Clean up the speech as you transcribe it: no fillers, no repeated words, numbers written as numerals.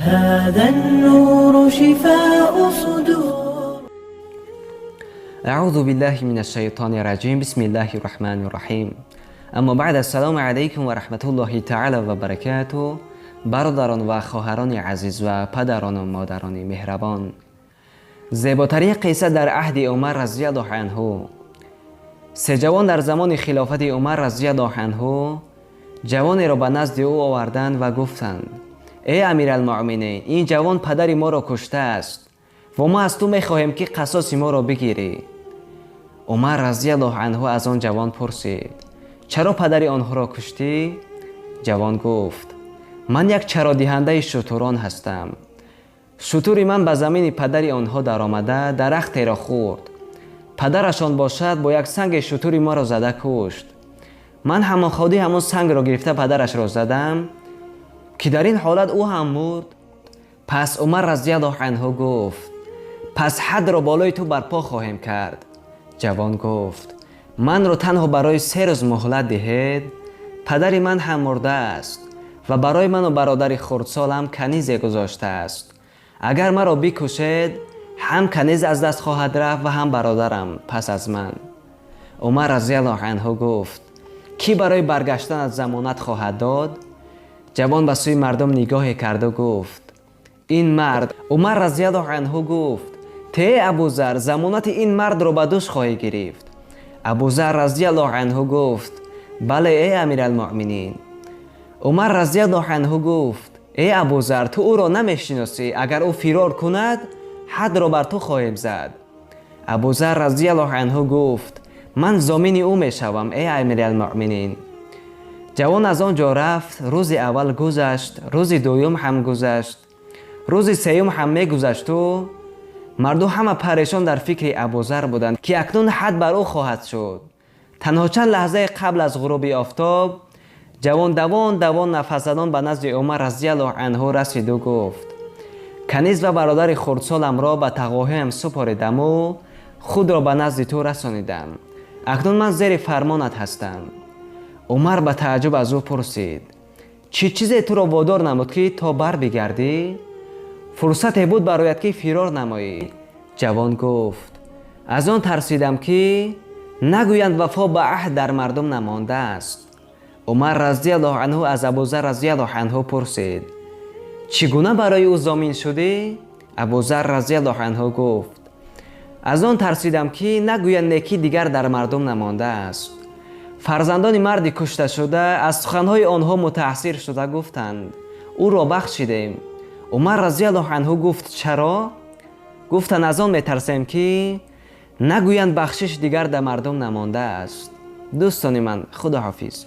هذا النور شفاء صدور. أعوذ بالله من الشيطان الرجيم، بسم الله الرحمن الرحيم. أما بعد، السلام علیکم و رحمت الله تعالی و برکاته. برادران و خواهران عزیز و پدران و مادران مهربان، زیباترین قصه در عهد عمر رضی الله عنه. سه جوان در زمان خلافت عمر رضی الله عنه جوانی را به نزد او آوردند و گفتند: ای امیرالمؤمنین، این جوان پدر ما را کشته است و ما از تو میخواهیم که قصاص ما را بگیری. عمر رضی الله عنه از آن جوان پرسید: چرا پدر آنها را کشتی؟ جوان گفت: من یک چرادهنده شتران هستم. شتر من به زمین پدر آنها درآمده درختی را خورد. پدرشان باشد با یک سنگ شتر ما را زده کشت. من همان خودی همون سنگ را گرفته پدرش را زدم که در این حالت او هم مرد. پس عمر رضی الله عنه گفت: پس حد را بالای تو برپا خواهیم کرد. جوان گفت: من را تنها برای 3 روز مهلت دهید. پدر من هم مرده است و برای من و برادر خردسالم کنیزی گذاشته است. اگر مرا بکشید، هم کنیز از دست خواهد رفت و هم برادرم پس از من. عمر رضی الله عنه گفت: کی برای برگشتن از ضمانت خواهد داد؟ جوان به سوی مردم نگاهی کرد و گفت: این مرد. عمر رضی الله عنه گفت: ته ابوذر، ضمانت این مرد را به دوش خواهی گرفت؟ ابوذر رضی الله عنه گفت: بله ای امیرالمؤمنین. عمر رضی الله عنه گفت: ای ابوذر، تو او را نمیشناسی. اگر او فرار کند، حد را بر تو خواهیم زد. ابوذر رضی الله عنه گفت: من ضامن او میشوم ای امیرالمؤمنین. جوان از آنجا رفت. روز اول گذشت، روز دوم هم گذشت، روز سوم هم میگذشت و مردم همه پریشان در فکر ابوذر بودند که اکنون حد بر او خواهد شد. تنها چند لحظه قبل از غروب آفتاب، جوان دوان دوان، نفس زنان به نزد عمر رضی الله عنه رسید و گفت: کنیز و برادر خردسالم را به تقاهایم سپاریدم و خود را به نزد تو رسانیدم. اکنون من زیر فرمانت هستم. عمر به تعجب از او پرسید: چی چیزی تو را وادار نمود که تا بر بگردی؟ فرصتی بود برایت که فرار نمایی. جوان گفت: از آن ترسیدم که نگویند وفا به عهد در مردم نمانده است. عمر رضی الله عنه از ابوذر رضی الله عنه پرسید: چگونه برای او ضامن شدی؟ ابوذر رضی الله عنه گفت: از آن ترسیدم که نگویند نیکی دیگر در مردم نمانده است. فرزندان مرد کشته شده از سخنهای آنها متأثر شده گفتند: او را بخشیدیم. عمر رضی الله عنه گفت: چرا؟ گفتند: از آن میترسیم که نگویند بخشش دیگر در مردم نمانده است. دوستان من، خدا حافظ.